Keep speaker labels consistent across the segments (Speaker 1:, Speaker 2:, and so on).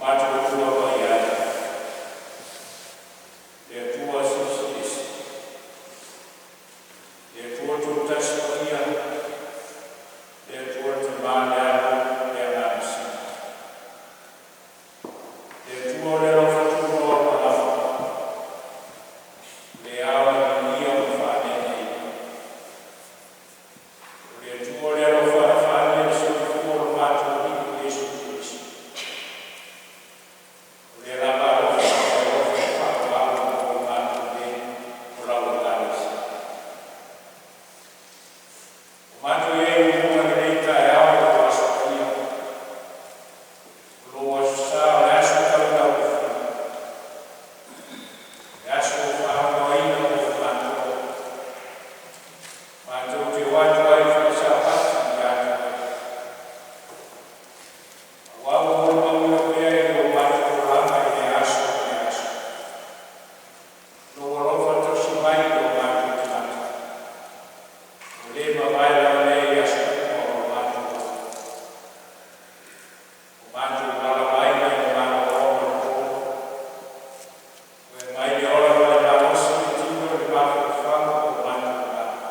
Speaker 1: Matou Atua Paia e, le Atua Silisili Ese, le Atua Toatasi Paia, le Atua le Tama, le Alo, le Agaga Sili, le Atua o le alofa tunoa ma lava, le ao e viia ma faaneeneeina. O le Atua le alofa na faaalia i le soifua o lo matou Alii Iesu Keriso. O lea lava alofa ma le alofa e faaauau mo i matou nei o lau Ekalesia. Ua matou i ai i luma i lenei taeao i lou aso paia, o lou aso sa, o le aso tau i lau afio, le aso ua faauigaina mo i matou, matou te o atu ai i le fale Sapati ia te Oe, aua ua molimauina pea i o matou olaga i lea aso ma lea aso, lou alofa tausi mai i o matou tagata, ua le mavae lava lea i aso uma o lo matou ola. Ua matou alaala mai le malolo ma le po, ua e aumai le ola ma le malosi i le tino i le mafaufau ma o matou agaga.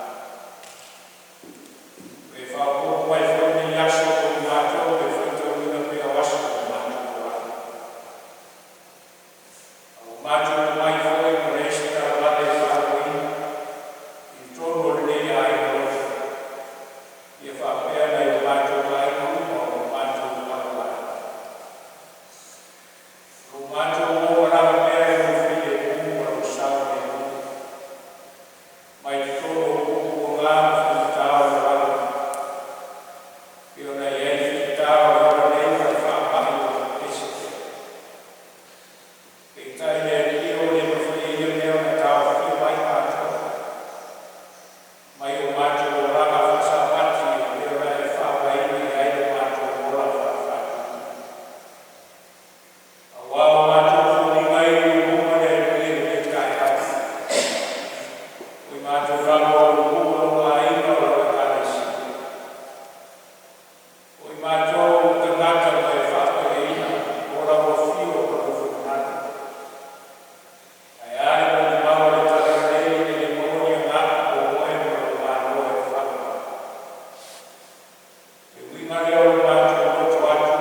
Speaker 1: Ua e faaopoopo mai foi nei aso mo i matou le faitauina pea o aso o lo matou olaga. A ua matou omai foi ua leai se talavale e faaluaina i totonu o lenei aiga loto, ia faapea nai o matou aiga uma o lo o matou alaala ai. O lo matou omalaga pea i lou filemu ma lou saogalemu, mai totonu o puapuaga ma faigata o le olaga, e pei ona i ai fita o le ola nei ma le faamai ua pepesi pea. Peitai le Alii e, ua le mafai e ia mea ona taofia mai matou mai o matou olaga faasapati e pei ona e faavaeina i ai lo matou ola faafaatuina. Auā o matou foliga e i ou luma le Alii i lenei taeao, o i matou lava o lou nuu o lou aiga o lau Ekalesia. O i matou o tagata ua e faapaiaina mo lau afio ma lou finagalo. Ae a le molimau a le Talalelei e le maua ni agaga mo oe ma lou Malo e faaauau. Le uiga lea o lo matou loto atu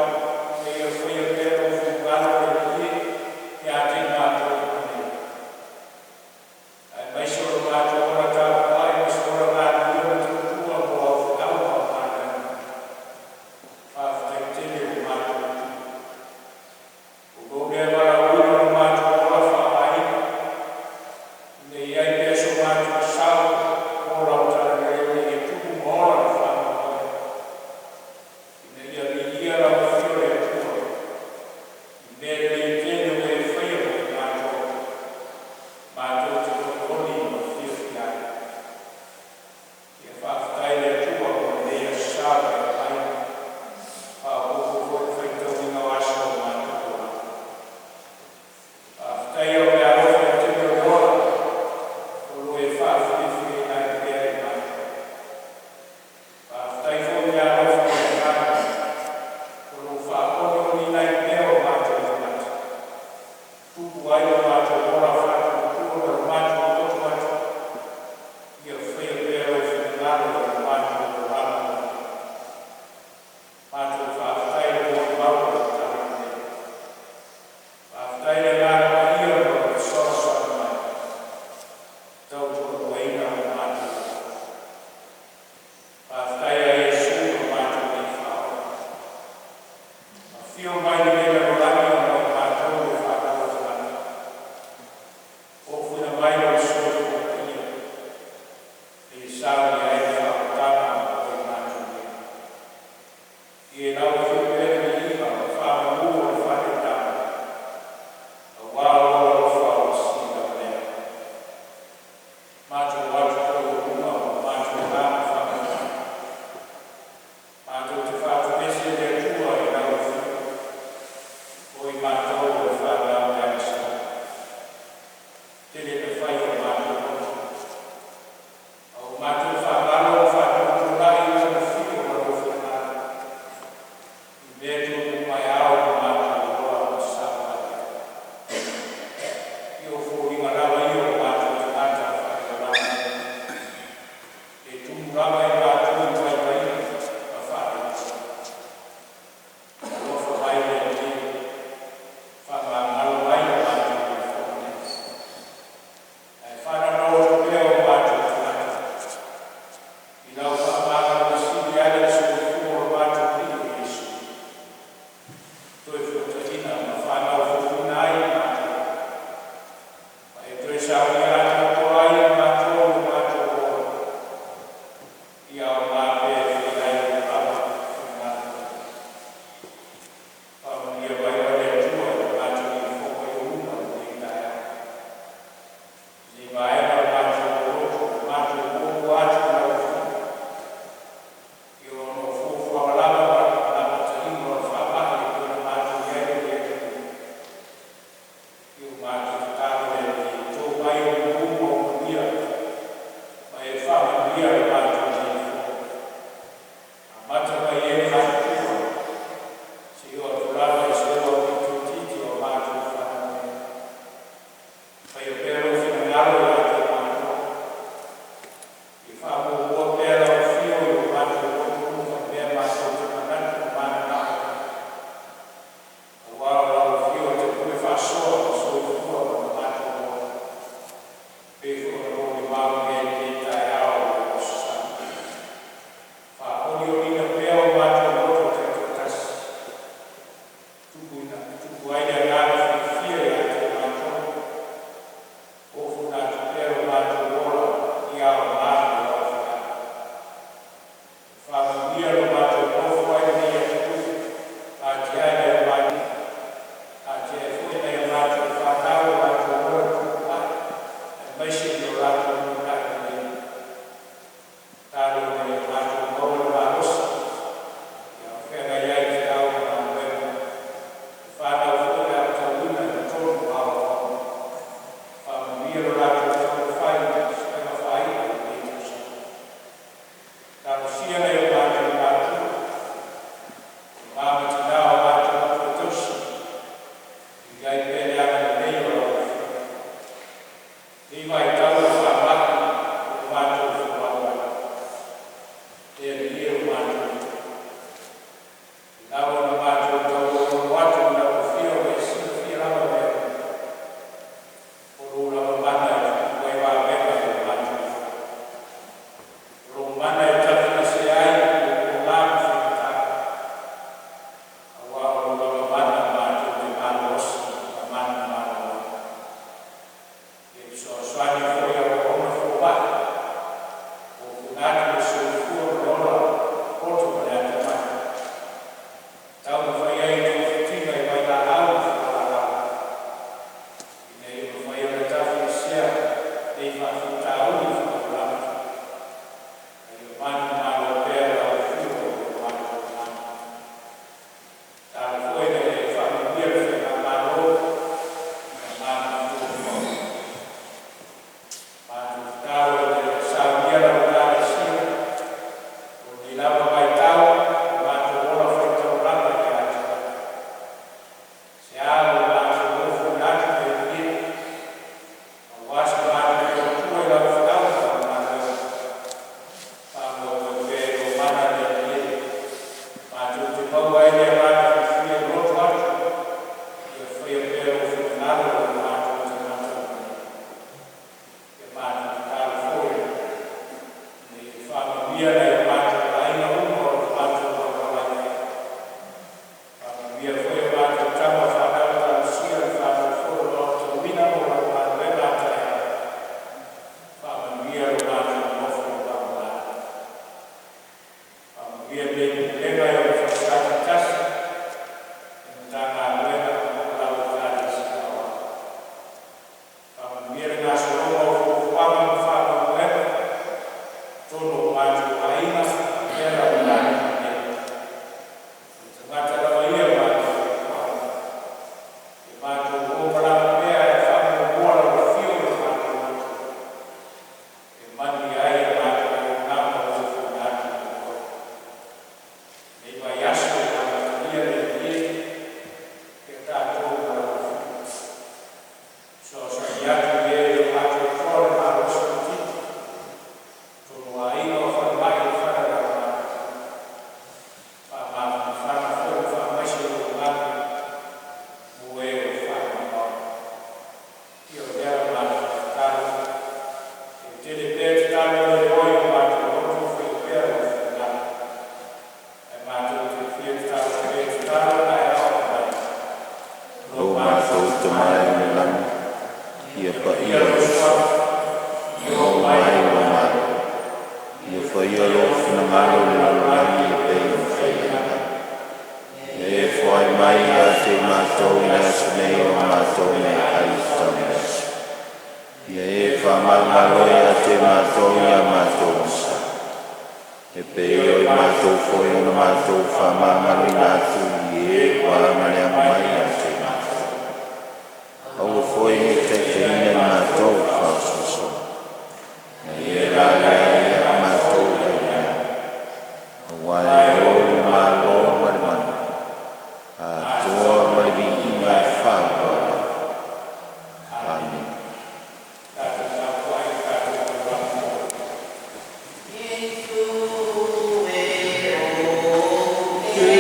Speaker 1: ina ia faia pea lou finagalo le Alii e ia te i matou uma nei, aemaise o lo matou ola tapuai ma se ola galulue ma tautua mo au feau ma au galuega. Faafetai tele lo matou Atua. O lou lea valaauina o lo matou ola faaaogaina, ina ia i ai pea so matou sao mo lau talalelei ina ia tupu ma ola le faamoemoe, ina ia viia lau afio le Atua i mea lelei tele ua e faia mo i matou, matou te olioli ma fiafia ai. Ia faafetai le Atua mo lenei aso sa ua e aumai, faaopoopo foi le faitauina o aso o matou olaga. Faafetai o meaalofa i taimi o le ola, o lo o e faafiafiaina ai pea i matou. Faafetai foi meaalofa o le Agaga, o lo o faaolioliina ai pea o matou tagata. Tupu ai o matou ola faatuatua ma lo matou loto atu, ia faia pea lou finagalo i lo matou olaga nei. Matou faafetai le molimau o lau talalelei. Faafetai le Agaga Paia mo le fesoasoani mai, tautoaluaina lo matou ola. Faafetai ia Iesu lo matou Alii Faaola. Afio mai lenei lalolagi ona o i matou le fanau a tagata. Ofuina mai lou soifua paia, e saunia ai le faaolataga o i matou nei. Ia i lau afio pea le viiga ma le faamanuā o le faaletama, auā lou alofa ua sili lava lea. Matou o atu foi i ou luma ma o matou agaga faamagalo. Matou te faatulese le Atua i lau afio. Faamanuia foi a matou tama fanau, talosia le faafofoga o le aotauina mo lau galuega a taeao. Faamanuia lo matou nofo ma Faamanuia lenei pulega i ona falesa taitasi, le Matagaluega ma lau Ekalesia Aoao. Faamanuia le gasologa o fuafuaga ma faamoemoega i totonu o matou aiga faapea lau Palemene nei. O le tagata lava ia e matou te puaaoa, ia matou o malaga pea ae faamuamua lau afio i lo matou loto e manuia ai a matou auaunaga ua ofoina atu i lou alofa. Lenei vaiaso ua amatalia nei e ia tatou ma lau Afio. Fesoasoani atu i e e le o atoatoa le malosi o le tino, totonu o aiga, o falemai o falelaumatutua. Faamafanafana foi ma faamaise lou agaga mo e ua faamamaono. Ia o lea la matou tatalo, e tele pea tatalo e leleoa i o matou loto, faia pea lou finagalo. Ae matou te fia tatalo pea i tatalo na e aoao mai.
Speaker 2: Lo matou Tama i le lagi, ia paia lou suafa, ia oo mai lou Malo, ia faia lou finagalo i le lalolagi e pei ona faia i le lagi. Ia e foai mai ia te i matou i le aso nei lo matou meaai e tatau i le aso. Ia e faamagalo ia te matou i a matou ogasami, e pei o i matou foi ona matou faamagaloina atu i e ua leaga mai ia te i matou. Aua foi ne i taitaiina i matou i le faasoasoaga, a ia e lalea ia matou mai le leaga, auā e Oe le Malo ma le mana, atoa ma le viiga e faavauvau. Amene.
Speaker 1: Tatou tapuai i le tatou taulaga mo
Speaker 3: Iesu e ou te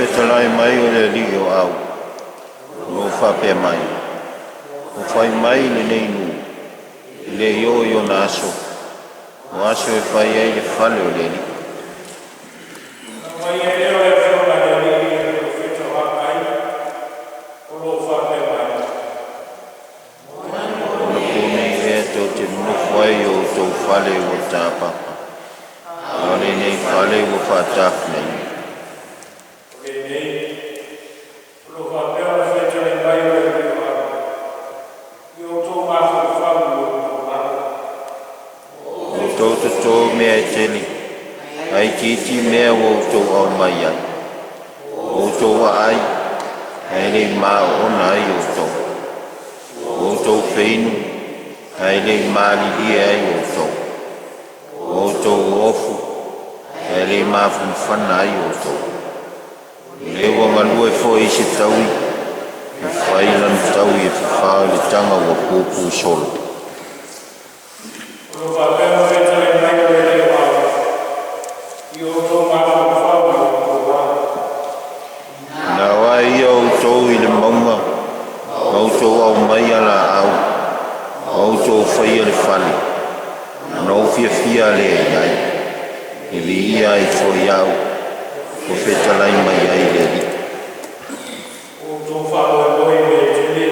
Speaker 2: fetalai mai o le Alii o au, o lo o faapea mai, ua fai mai lenei nuu, e le i oo i ona aso, o aso e fai ai le fale o le Alii.
Speaker 1: Ona aumaia ai lea o le Afioga a le Alii i le Perofeta o Hagai o lo o faapea mai.
Speaker 2: O ona po nei ea tou te nonofo ai i o outou fale ua tapapa, a o lenei fale ua faatafunaina.
Speaker 1: O lenei o lo o faapea ona fetalai mai o le Alii o au, i o outou mafaufau i o outou lalo.
Speaker 2: Ua outou totō mea e tele, ae itiiti mea ua outou aumai ai. Ua outou aai, ae le i maoona ai outou. Ua outou feinu, ae le i malilie ai outou. Ua outou ofu, ae le i mafanafana ai outou. O lea ua galue foi i se taui e fai lana taui e fafao i le taga ua pupu solo.
Speaker 1: O lo o faapea ona fetalai mai o le Alii o au, i o outou mafaufau i o outou lalo.
Speaker 2: Na o ai ia outou i le mauga, ma outou aumaia laau, ma outou faia le fale, ona ou fiafia lea i ai, e viia ai foi au, ua fetalai mai ai le Alii.
Speaker 1: Ua outou faamoemoe i mea e tele,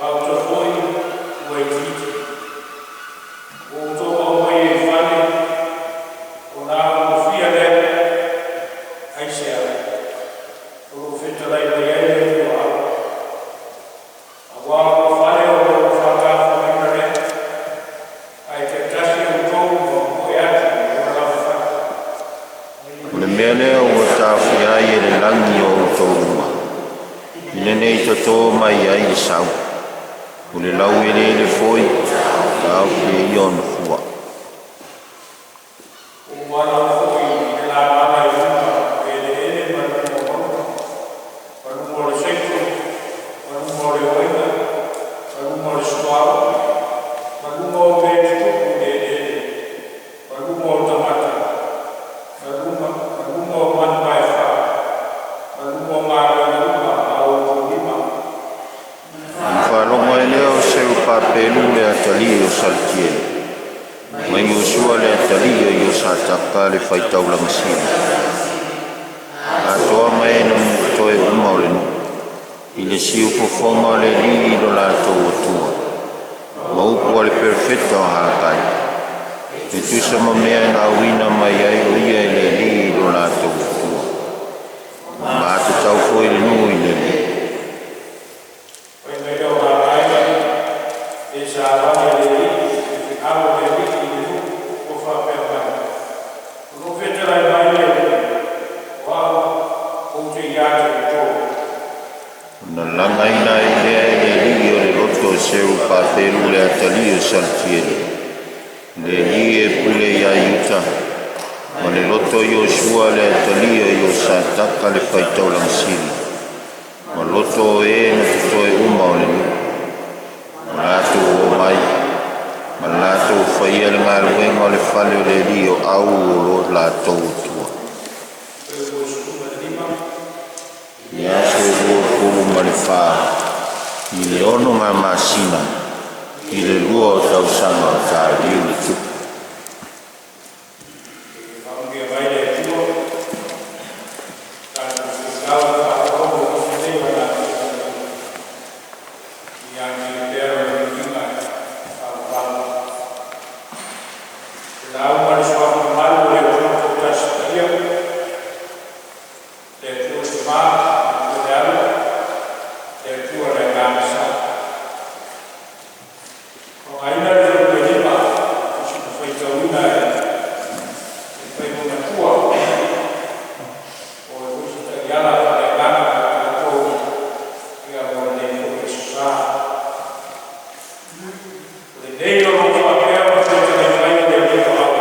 Speaker 1: a o outou foi ua itiiti. Ua outou aumaia i fale, ona augofie lea. Aisea? O lo o fetalai mai ai le Alii o au. Auā o le fale o lo o faatafunaina lea, ae taitasi outou ma momoe atu i lona lava fale.
Speaker 2: O le mea lea ua taofia ai e le lagi o outou luga, ina ne i totō mai ai le sau. O le laueleele foi, taofi e ia ona fua.
Speaker 1: Ua ou valaau foi i le lamana i luga o eleele ma luga o mauga, ma luga o le seito, ma luga o le oaina, ma luga o le suauu, ma luga o mea e tutupu i le eleele, ma luga o tagata, ma luga o manu maefa, ma luga o galuega uma a outou lima.
Speaker 2: Ona faalogo ai lea o Serupapelu le atalii o Salatiele, ma Iosua le atalii o Iosataka le faitaulaga sili, atoa ma e na totoe uma o le nuu, i le siufofoga o le Alii lo latou Atua, ma upu a le perofeta o Hagai, e tusa ma mea na auina mai ai o ia e le Alii lo latou Atua. Ua matatau foi le nuu i le Alii.
Speaker 1: Fai mai lea o Hagai e savali a le Alii, le feau a le Alii i le nuu ua faapea mai. O lo o fetalai mai le Alii, o au ou te ia te outou.
Speaker 2: Ona lagaina ai lea e le Alii o le loto o Serupapelu le atalii o Salatiele, le alii e pule ia Iuta, ma le loto o Iosua le atalii o Iosataka le faitaulaga sili, ma loto o e na totoe uma o le nuu. Ma latou o mai, ma latou faia le galuega o le fale o le Alii o au o lo latou Atua.
Speaker 1: 25.
Speaker 2: I le aso e 24, i le 6 masina, i le 2 o tausaga o Tariu le tupu.
Speaker 1: Faamanuia mai le Atua, tatou feitau faalogologo i nisi nei o latou ia te pea le viiga faavavau. Le lauga le suafa mamalu o le Atua Toatasi Paia, le Atua le Tamā, le Atua le Alo, le Atua le Agaga Sa. Faaaogaina le taulailima, tusi na faitauina e le faimaumatua o e foi se taiala faaleagaga mo tatou ia mo lenei foi aso sa. O lenei o lo o faapea ona fetalai mai o le Alii o au.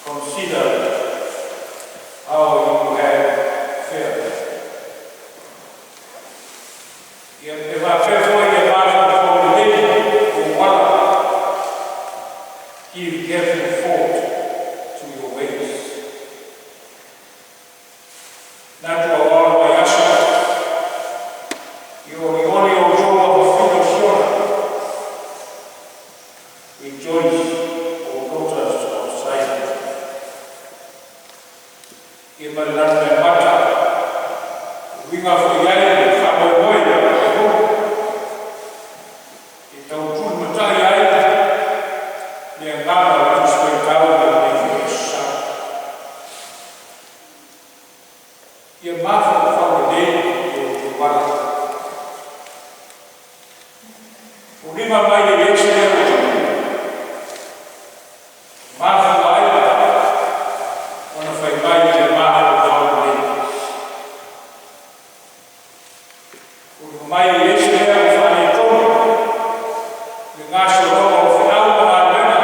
Speaker 1: Consider how you have fared. Ia e faapea foi e mafaufau lelei ou ala. Give careful thought to your ways. Natu auā o le vaiaso, ia olioli outou afafine o Siona. Rejoice, O daughters of Zion. Ia ma le Lalovaeamata, uiga foi ai le faamoemoe o le e tautulimatai ai le agaga o le Tusi Faitau i lenei foi aso Sa. Ia mafaufau lelei i outou ala. Foliga mai le le ese lea ua tupu, mafua ai ona fai mai i le mafaufau lelei. Foliga mai le ese lea ua faaletonu le gasologa o feau ma galuega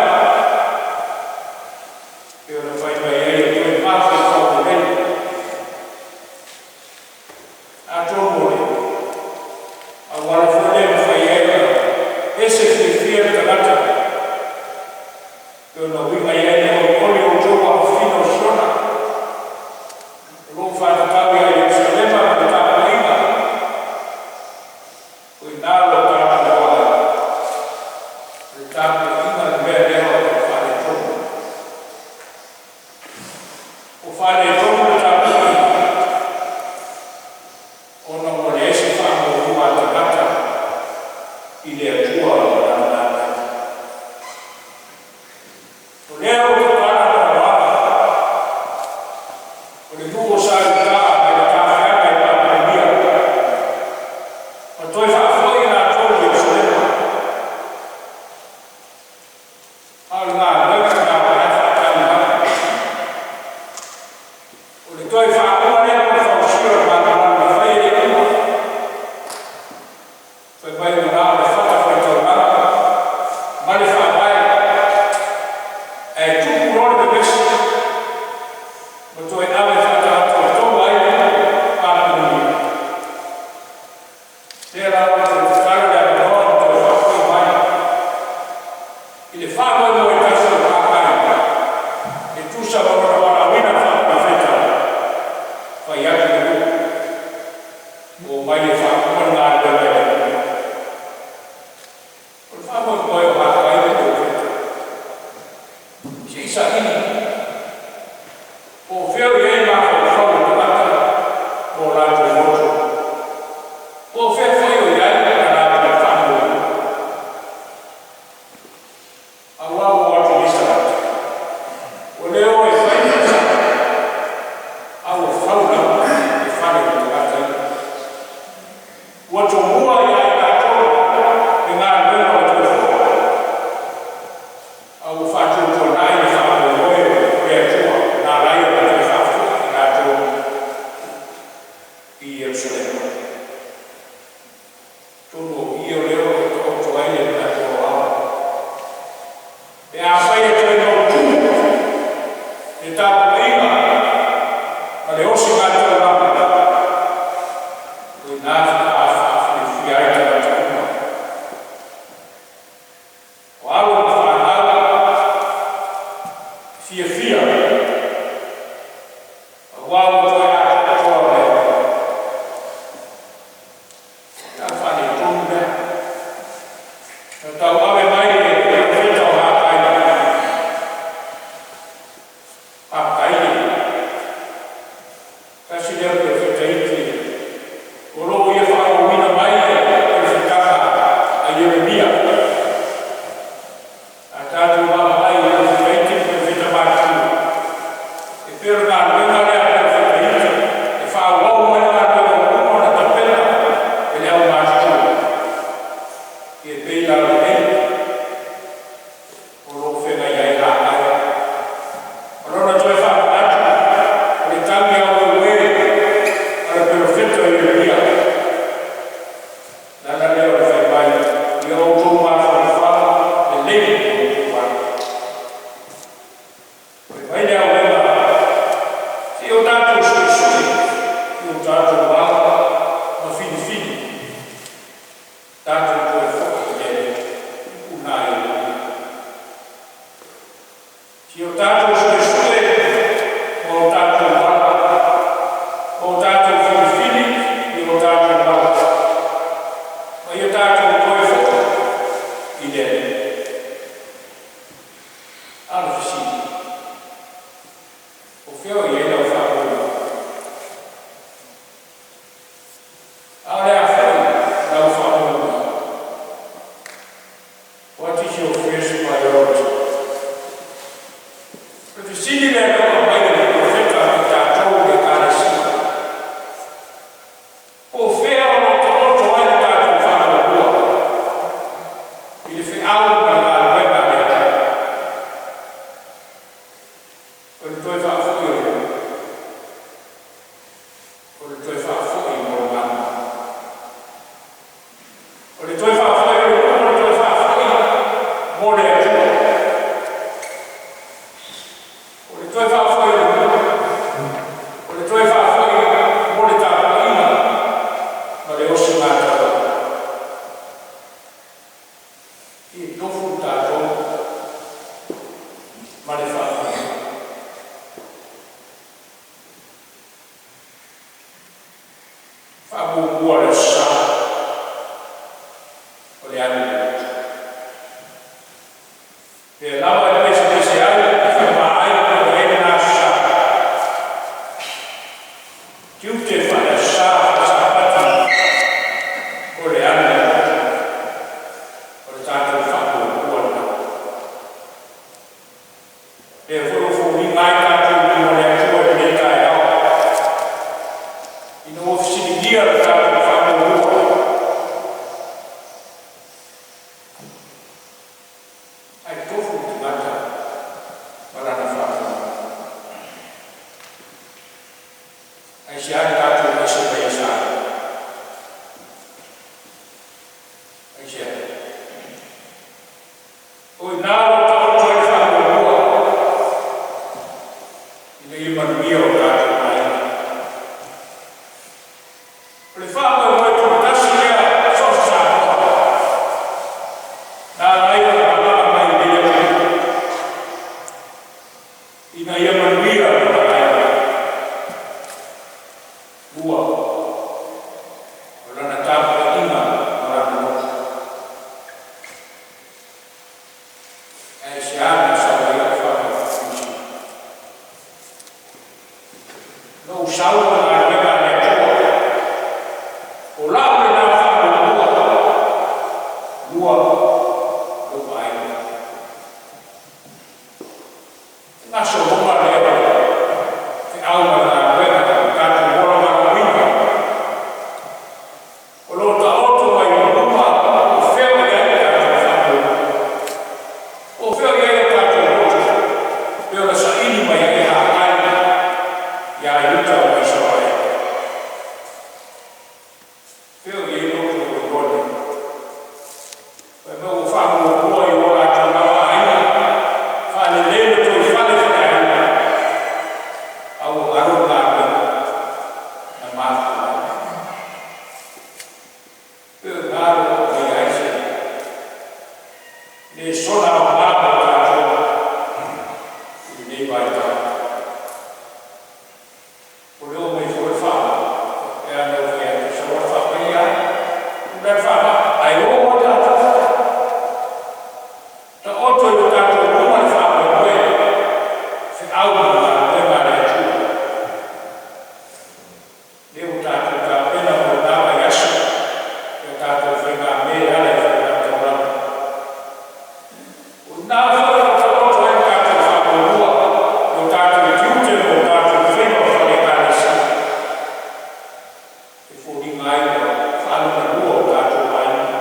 Speaker 1: e ona fai mai ai e toe mafaufau lelei. Atonu o le auala foi lea mafai ai ona ese fiafia le tagata e ona uiga i ai le olioli o outou afafine o Siona o loo faatatau ia Ierusalema ma le tapuaiga o i nā lo tatou ai le tapuaiga le mea lea o le faaletonu. O faaletonu le tapuaiga ona ua leai se faamuamua a tagata i le Atua o le O lea ua tatala noanoaga o le nuu o Sa Iutā mai le tafeaga i Papelonia ma toe faafoi i latou i Ierusalema. A o le galuega lena o la e faatali mai. O le toe faauma lea mo le fausia o le malumalu na fai e le uma. Fai mai ua na o le fata faitaulaga ma le faavae ae tupu loa le vevesi ma toe ave faatalatalatoga ai le Papelonia. Lea la ua toe tatala le avanoa ma toe faafoi mai. I le faamoemoe tasi o Hakai e tusa ma lona valaauina faaprofeta fai atu le nuu o mai le faauma le galuega i le Atua. O le faamoemoe o Hakai le profeta se i saili po o fea o i ai mafaufau o tagata mo latou loto, po o fea foi o i ai na latou faamuamua. Auā ua o atu nei tagata ua le o e fai ni falesā a ua fau lava le fale o le tagata ia. Ua tomua ia i latou le galuega o le toe fo'a a ua faatuatuanai le faamoemoe o le Atua na ala ai ona toe faafoi i latou i Ierusalema. Tonu o i o lea o lo o taoto ai le manatu aoao. Pe afai e toe mautu le tapuaiga ma le osigataulaga o i nā faaafiafia ai tagata uma. O alo ma fanau fiafia auā ua toe atoatoa o le Atua. Ia faaletonu lea. Na tauave mai le profeta o Hakai. Hakai tasi lea profeta iti o loo ia faaauauina mai le profetaga a Ieremia. A tatou vaavaai i profeta iti ma profeta matutua, e pei o le galuega lea a profeta iti e faaauau mai le galuega ua uma ona tapena e le aumatutua. E pei la lenei o loo feagai ai Hakai. O lona toe fea o i ai lau faamuamua? A o le a foi lau faamuamua? What is your first priority? O le fesili lea lea ua aumai e le Perofeta i tatou le Ekalesia. Po o fea o lo o taoto ai le tatou faamuamua i le feau ma le galuega a le Atua? O le toe faafoi o le o le toe faafoi mo le mana. O le toe faafoi o le nuu, o le toe faafoi mo le Atua. O le toe faafoi o le nuu, o le toe faafoi mo le tapuaiga ma le osigatauaga. I tofu tatou ma le faamoemoe. Faamuamua le aso Sa o le alu i le lotu. Pe lava e pesepese ai, e faima ai, pe o ai lena aso Sa. Tiute faale aso Sa, faale Sapati, o le alu i le lotu. O le tatou faamuamua lena. Lea foi ua foliga ai tatou i luma o le Atua i lenei taeao. Ina ua fesiligia le tatou faamuamua. Ae tofu le tagata ma lana faamuamua. Aisea le tatou ese mai ai Samoa? Aisea? O i ina o lo o taoto ai le faamuamua ina ia manuia o tatou aiga. O le faamoemoe tuatasi lea so o se Samoa na ala ai ona malaga mai i lenei atunuu ina ia manuia lona aiga. Lua, o lana tapuaiga ma lana lotu. Aisea na sau ai au faamoemoe? Na ou sau o le galuega a le Atua. O lau lena faamuamua. Lua, lou aiga. E gasologa lea o le feau ma le galuega o tatou ola valaauina. O lo o taoto mai luma o fea o i ai le tatou faamuamua. O fea o i ai o tatou loto, pe ona saili mai ai Hakai iā Iuta ma Isaraelu. Fea o i ai loto o iloa nei. Fai mai ua faamuamua i o latou lava aiga, faalelei le toifale faleaiga, a ua galo le galuega na mafua ai. Pe o ina lo o mai ai se le sola aoga mo tatou i lenei vaitau. O le oo mai foi le faamai, e ana ou fai atu, sau le faamai ia, pule le faamai, ae o o tatou. Taoto i o tatou luma le faamoemoe, feau ma le galuega a le Atua. Lea ua tatou tapena mo lena vaiaso, ia tatou faigamē e ala i faiga taulaga. O ina foi o lo o taoto ai le tatou faamuamua, i o tatou tiute ma o tatou faiva faale-Ekalesia. E foliga ai ua faalogalua o tatou aiga,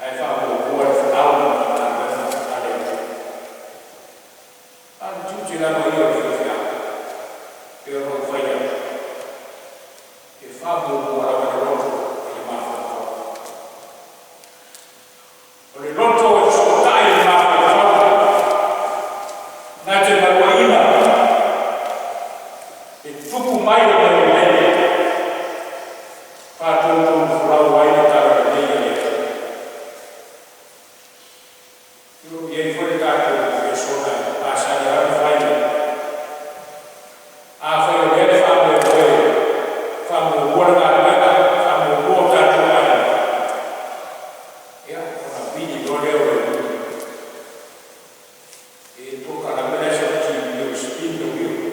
Speaker 1: ae faamuamua le feau ma le galuega a le Atua. A o le tiute lava ia o le faifeau, pe ona ou fai atu, e faamuamua lava le loto i le mafaufau. O le loto e fesootai i le mafaufau, na te maluaina e tupu mai o mea lelei, faatonutonufolau ai le talalelei a le Atua. I ai foi le tatou fesoga masani lava ona fai. Afai o lea le faamoemoe, faamuamua le galuega, faamuamua o tatou aiga, ia ona vili loa lea o le uili. E polokalame la e sau TV o le spin the wheel.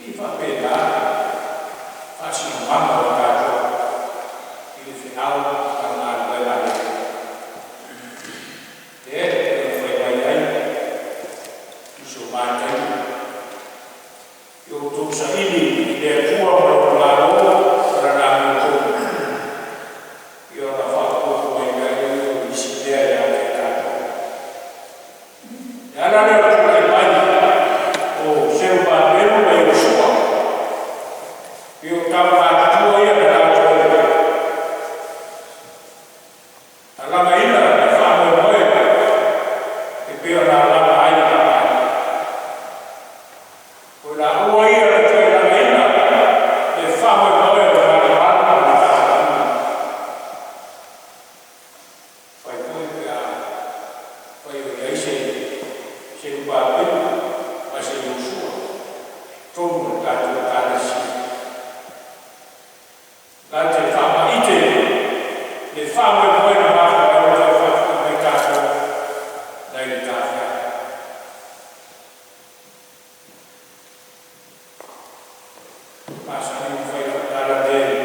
Speaker 1: E faapena faasinomaga o tatou i le feau ma le galuega a le Atua, lea e taumafai mai ai i so ma taimi. Ia outou saili i le Atua ma Lona Malo ma Lana amiotonu, ia ona faaopoopo mai pea lea o isi mea ia te tatou. Le ala lea o le tulai mai o Serubabelo ma Iosua, pei o tama matutua ia na latou alagaina le faamoemoe e pei ona alaga ai le vaa. O i laua ia na toe lagaina le faamoemoe o le malumalu ma le tapuaiga. Fai foi pe a fai o i ai se Serubabelo ma se Iosua i totonu o le tatou Ekalesia, latou te faamaite le faamoemoe na mafua ai ona toe faafoi mai tatou nai le tafeaga. Masani ona fai lau tala lea i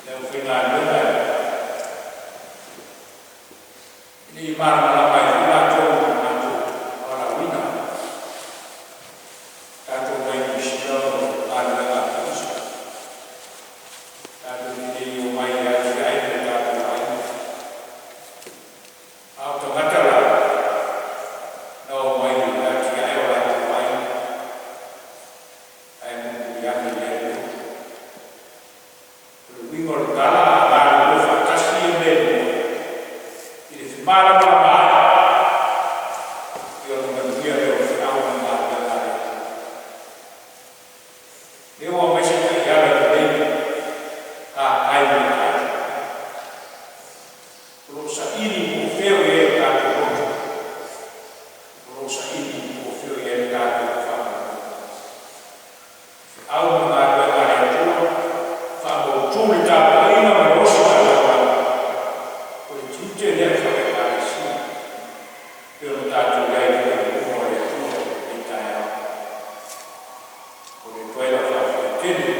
Speaker 1: le aufaigaluega ina ia malamalama ai foi latou i le matou valaauina. Tatou mai Niu Sila o galuega a Keriso. Tatou te le i omai e atiae ni o tatou aiga. A o tagata la, na omai e atiae o latou aiga, ae mulimuli ane i ai le loto. O le uiga o le tala a galulue faatasi ia mea e lua i le femalamalamaai, ia ona manuia lea o le feau ma le galuega a le Atua. Lea ua aumai se taiala lelei agai mo tatou. O lo o saili po o fea o i ai o tatou loto, o lo o saili po o fea o i ai le tatou faamoemoe. Feau ma galuega a le Atua, faamautu le tapuaiga ma le ositaulaga, o le tiute lea faale-Ekalesia, pei ona tatou i ai foi i luma o le Atua i lenei taeao. O le atu ai lau faafetai tele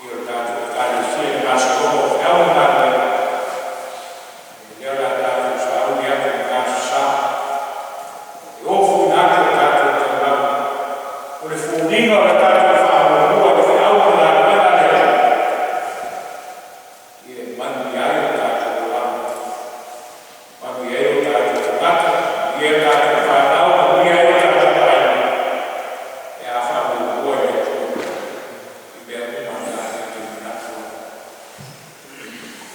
Speaker 1: i o tatou Ekalesia i le gasologa o feau ma galuega, lea o le a tatou sauni atu i le gasasa e ofoina atu o tatou taulaga. O le foliga o le tatou faamuamua i le feau ma le galuega a le Atua, ia e manuia ai o tatou olaga, manuia ai o tatou tagata, manuia ai o tatou fanau, manuia ai o tatou aiga, pe a faamuamua i le Atua i mea uma tatou te manatu ai.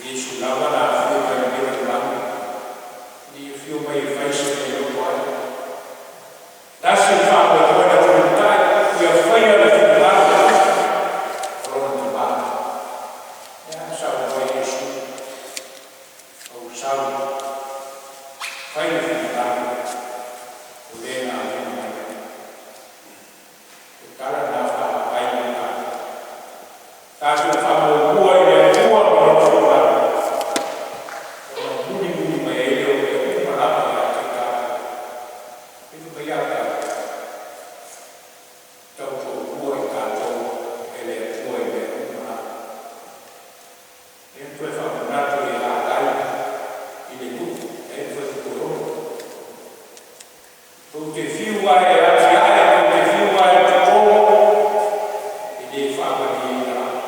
Speaker 1: Iesu lava na afio mai i lenei lalolagi, ina ia afio mai e fai se mea e loto ai. Tasi le faamoemoe na tulimatai, ia faia le finagalo o lona Tama. Lea na saunoa ai Iesu, ou sau fai le finagalo o le na auina mai ai. O tala na faapai mo tatou. Tatou faamuamua i le Atua ma Lona finagalo, ona mulimuli mai ai lea o mea uma lava ia te tatou. E fai mai a tatou, tautoalua i tatou e le Atua i mea uma lava. E toe faamanatu e Hagai i le nuu, e toe fukoyono. Tou te fiu ai e atiae, tou te fiu ai e toto, e le faamalieina lava.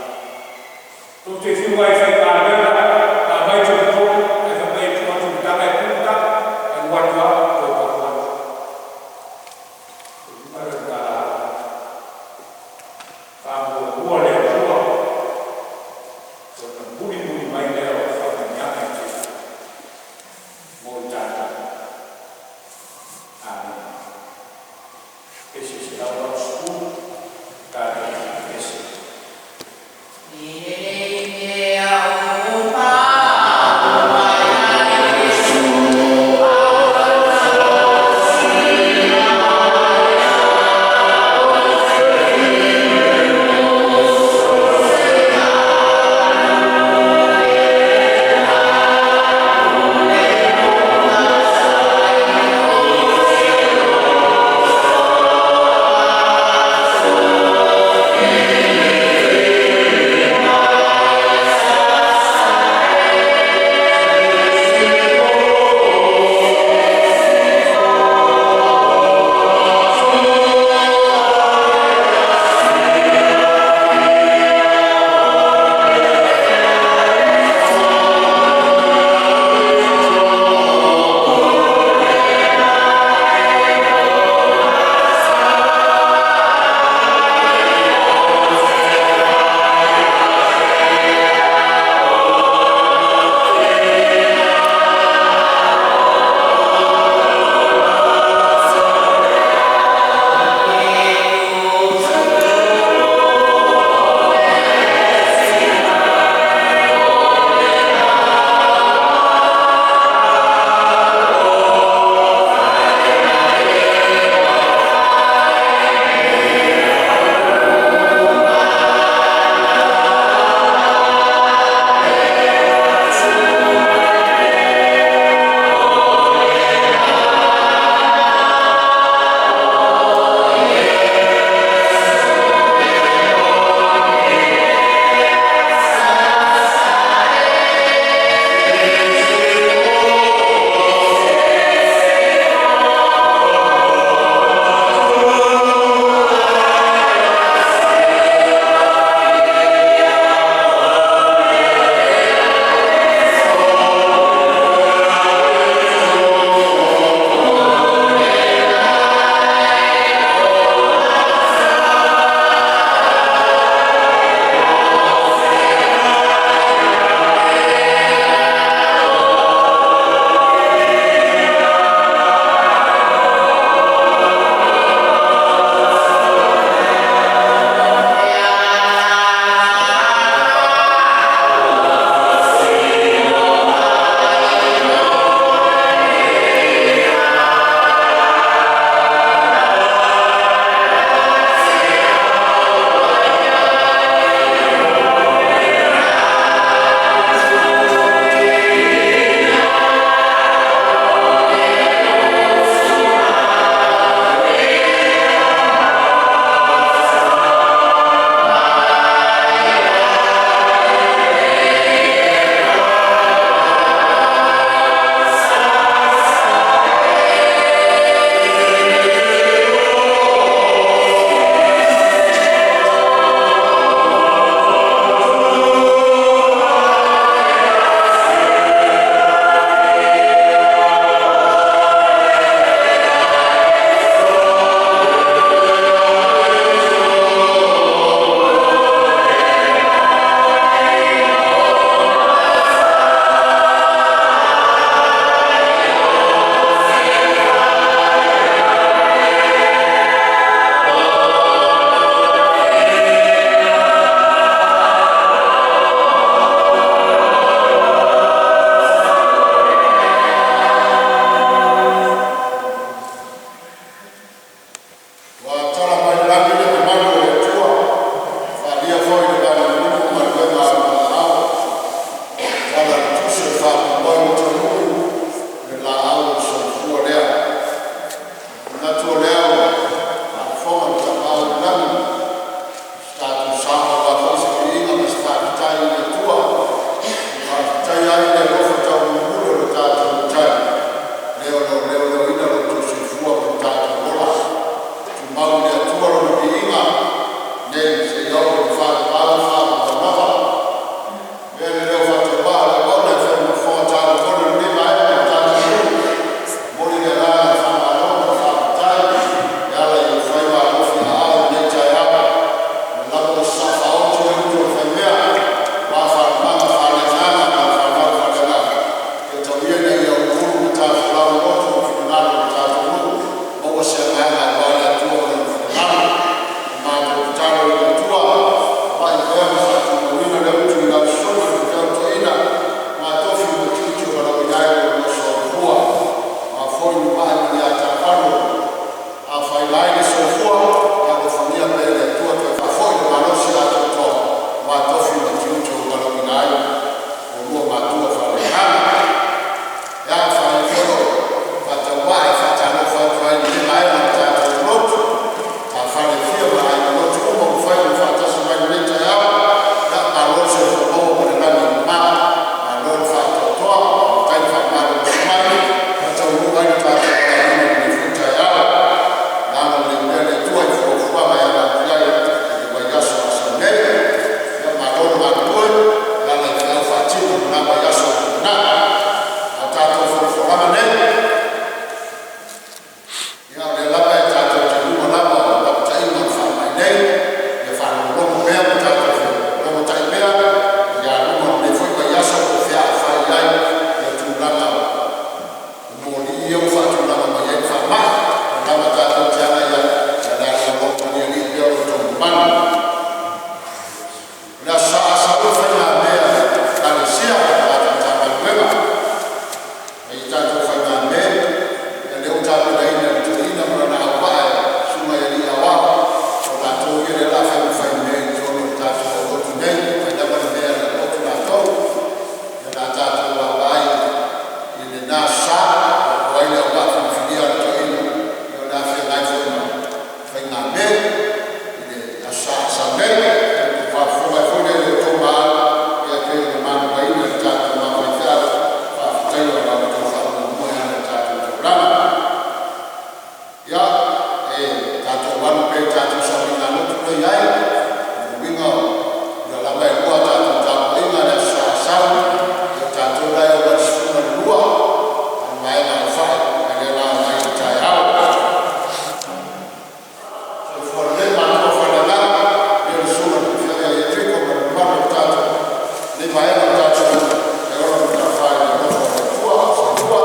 Speaker 1: Tou te fiu ai e faigaluega, na aumai tolotolo, ae fai mai e tuu atu i le taga e pulu taga, ae alu atu lava toe pau atu. O le uiga lea o le tala ala. Faamuamua le Atua, ona mulimuli mai lea o faamanuiaga e tele mo i tatou. Amene. Pese 180, tatou pese.
Speaker 3: E lelei mea uma mai Iesu.
Speaker 4: Ua tala mai le lagi le mamalu o le Atua, faaalia foi le vanimonimo ma le uega a Lona Aao. Tala i le tusi o le faamoemoe ua taunuu, o le laau o le soifua lea. Ona manatu o lea ua faafofoga le Tapaau i le Lagi i so tatou sao aua foi se viiga ma se faafetai i le Atua e faafetaia ai le alofa taumulimuli o lo tatou Matai, le o lo o leoleoina lo outou soifua ma lo tatou ola. Tumau i le Atua lona viiga nei seia oo i le faavavau, faavavau lava. Avea le leo faatauvaa o le auauna e fai ma fofoga taumolimoli o lenei vaega o le tatou nuu, e momoli le agaga faamalo ma le faafetai e ala i ou faiva alofi aao i lenei taeao, ua lava ua sasaa faaoti le utu a le faimea aua fagumaga faaleagaga ma le fanau faaleagaga. Ia tau ia ina ia uluulu matafolau loto ma finagalo o le tatou nuu, maua se agaga aua le Atua ma Lona finagalo. O le matou tatalo i le Atua, vaai pea ma faatumauina le utu i lau Susuga i le Faifeau Toeaina ma tofi ma tiute ua valaauina ai lo oulua soifua. O a foi ni mai ma ni atavalo e afaina ai le soifua, ia alofagia pea e le Atua toe faafoi le malosi atoatoa aua tofi ma tiute ua valaauina ai oulua matua faaleagaga. Ia, e faia foi lou faatauvaa e faatalofa atu ai i lenei vaega o le tatou lotu, tuafale e fia ma aiga lotu uma ua mafai ona faatasi mai i lenei taeao. Ia malo le soifua maua ma le lagi e mama, malo le faatoatoa, faafetai le faamalolosi mai ua taunuu ai lo tatou valaauina i lenei foi taeao. Ia agalelei pea le Atua i fuafuaga e ala atu i ai i le vaiaso ua sola nei. Ia malo le galulue e ala i feau faatino i lena vaiaso ua tuanai. A o tatou folafolaga nei, ia o lea lava tatou te i luga lava o le lapataiga o le falemai nei. Ia faalogologo pea ma tatou logotai pea ia luga o lenei foi vaiaso po o fea a fai ai tulaga o moli ia ua faatulaga mai ai le faamai. O lea lava tatou te agai ai, ae o le a logologo aniani pea lo outou mamalu. O le Aso Sa a sau le faigamea a le Ekalesia ma le matou Matagaluega e i ai tatou faigamea, ia lea ua tapenaina e le toeaina ma lana auvaa le susuga i alii aoao, o latou ia lea o le a fai ma faimea i totonu o le tatou aulotu nei, e fai lava le mea a le aulotu latou. Ia o le a tatou vaavaai i lena Aso Sa po o ai le auvaa filifilia a le toeaina o le a feagai foi ma faigamea i le Aso Sa a sau nei. Ia outou faafofoga ai foi lea i lo outou maau e pei ona manumaiga i le tatou va faifeau, faafetaia la outou faamuamua e ala i le tatou taulaga. Ia, e tatou alu pea i tatou sauniga lotu lea e i ai. O lona uiga o lea lava e lua a tatou tapuaiga i le Aso Sa e sau. Ia o tatou la e omai i le 12 a le vaega aofai a lea o le a omai i le taeao. Soifua lelei matua faaleagaga, afio lau Susuga i le Faifeau ia Ieriko ma le mamalu o le tatou lenei vaega o le tatou nuu. Ia ola ma le alofa o le Atua. Soifua.